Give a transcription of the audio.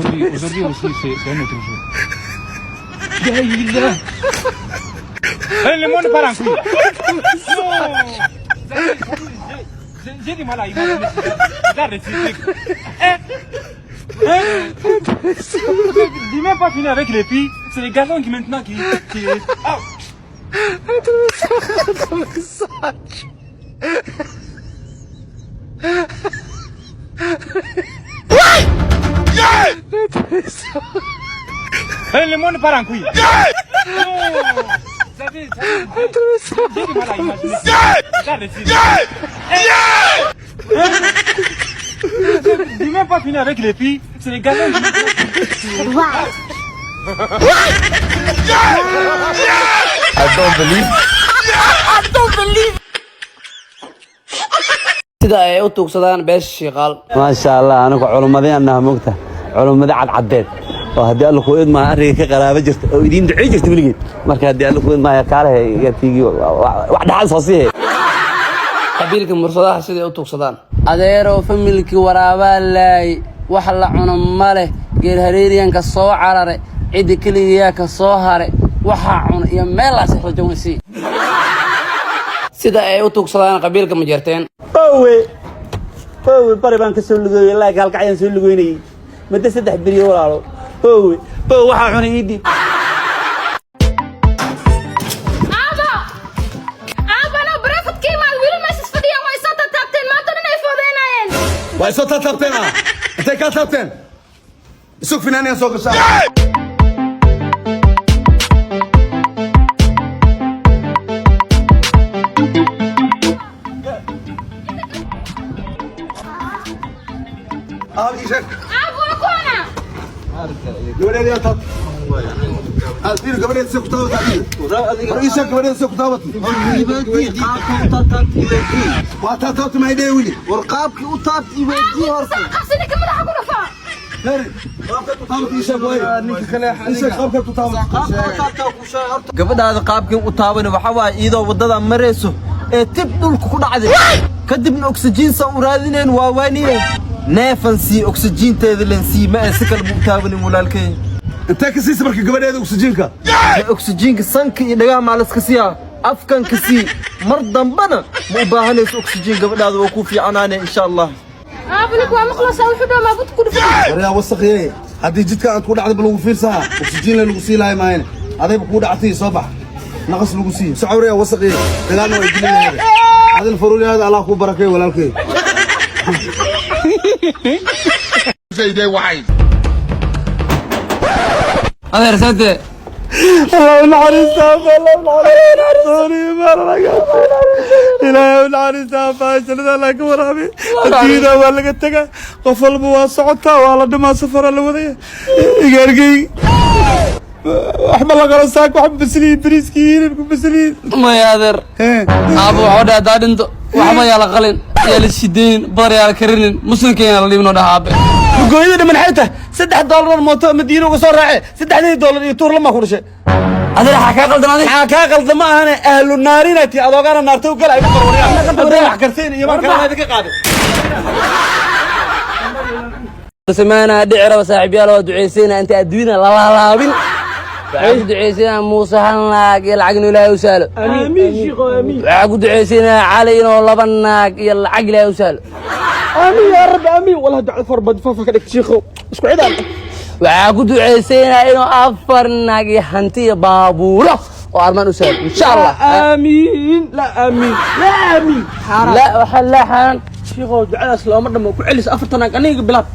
Aujourd'hui, aujourd'hui aussi, c'est un autre jour. La ilaha. Eh, le monde part en couille. Non. J'ai du mal à imaginer ce genre de truc. Hein? Hein? J'ai même pas fini avec les filles. C'est les garçons qui maintenant qui. Ah. Eh, le monde part en couille. Non. J'ai du mal à imaginer ce genre de truc. Hein? J'ai même pas fini avec les filles. C'est les garçons qui maintenant qui. I don't believe. Sida ay u tuugsadaan beesha Shiiqaal. Maasha Allah, anigu culummadii naha, mogta culummadi cadcadeed oo haddii Alla ku idmaayo arriga ka qaraabo jirta oo idiin ducey jirta weligeed. Marka haddii Alla ku idmaayo, kaalehe igaartiigii wax dhaxal soo siihe. Qabiilka Mursadaha siday u tuugsadaan. Adeerow, familkii waraabaa laay, wax la cuno ma leh. Geel hareeriyanka soo carare, cidda keligiyaa ka soo hare, waxaa cuna iyo meelaas rajawansi. Sida ay u tuugsadaan qabiilka Majeerteen. Bowe, bowe, bari baan ka soo lugeeyey, laakiin halkacyaan soo lugeynayey muddo 3 beriyo. Walaalo, bowe, bowe, waxaa cunay ii dhiib. Aabo! Aabo, anoo bareefad ka imaad, wiilal meeshas fadhiyaan, way soo taabteen, maanta dhan ay foodeynayeen. Waa soo taabteen, ah, intay kaa taabteen? Isug finaanayaan soo gashaa. Ah, ii sheeg. Aabo, waa kuwana. Gabadheeda yaa taabtay? Ah, fiir, gabadheeda see ku taabatay adiga? War ii sheeg, gabadheeda see ku taabatay? Waa taabtay, maxay dheh wili? War qaabkii u taabta iweydii horta. Qabsi ninka, madaxa ku dhufaa. Fiir, qaabkaad u taabatay ii sheeg waaye. Ii sheeg qaabkaad u taabatay. Gabadhaada qaabkii u taaban waxa waaye iyadoo waddada marayso ee tib dhulka ku dhacday, kadibna oksijiin san u raadineen, waa waaniye neefan sii oksijiinteeda len sii ma ee si kale bu u taabanin, walaalkay. Intee ka siisa marka gabadheeda oksijiinka? Ee oksijiinka sanka iyo dhagaha maa laska siiyaa, afkan ka sii. Mar dambana ma u baahanayso oksijiin, gabadhaada waa ku fiicanaane, insha Allah. Aabo, ninka waa maqlaysaa, wuxuu dhaw maabud ku dhufaa. Waryaa wasaqiyey, haddii jidka aad ku dhacday ba lagu fiirsaha, oksijiin le lagu sii lahay maayane. Adayba kuu dhactay, soo bax, naqas lagu sii soco. Waryaa wasaqiyey, dagaalna waa dilinaada adin faruuryaada. Allah kuu barakeey, walaalkey. Adeer, sante. Allah naxariista, Allah naxariista, Ilaahay naxariista, faashalada Allah ka waraabi. Adduunyada waa laga tagaa, qof walba waa socotaa, waa la dhimaa, safara la wadaya. Igaargey waxba la qala saak, wax basliin, bariiskii, hilibka basliin. Maya adeer. Aabo, waxba dhe, haddaa dhinto waxba yaa la qalin, yaa la shidayn, badar yaa la karinin, muslimkeena la dhiibno dhaha aabe. Gooyada dhiman xay tahay? $3 mooto Madiina uga soo raace, 3dii dollar iyo tuur lama ku dhashay. Adeer, waxaa kaa qaldan adig. Maxaa kaa qaldan? Ma ahane ahlu naarina ti adoogana naarta u gala. Igu qarwariya hadday wax karteen iyo markaa idinka qaaday. Samaana dhici raba, saaxiibyaal, waa duceysanaa inta adduunyada lalaalaabin. Waxaan ku duceysanaa Muuse hal naag iyo lacag inuu Ilaahay u sahlo. Aamiin shiikho, aamiin. Waxaan ku duceysanaa Cali inuu laba naag iyo lacag Ilaahay u sahlo. Aamiin yaa rabbi, aamiin. Wallahi ducada farbad fafa ka dhigta shiikho, isku cidaan. Waxaan ku duceysanaa inuu afar naag iyo hanti iyo baabuuro oo armaan u sahlo, insha Allah. Aamiin, la aamiin, la aamiin. La waxaa la xaaran. Shiikho, ducadaas looma dhamo, ku celis afartan naag aniga bilaab.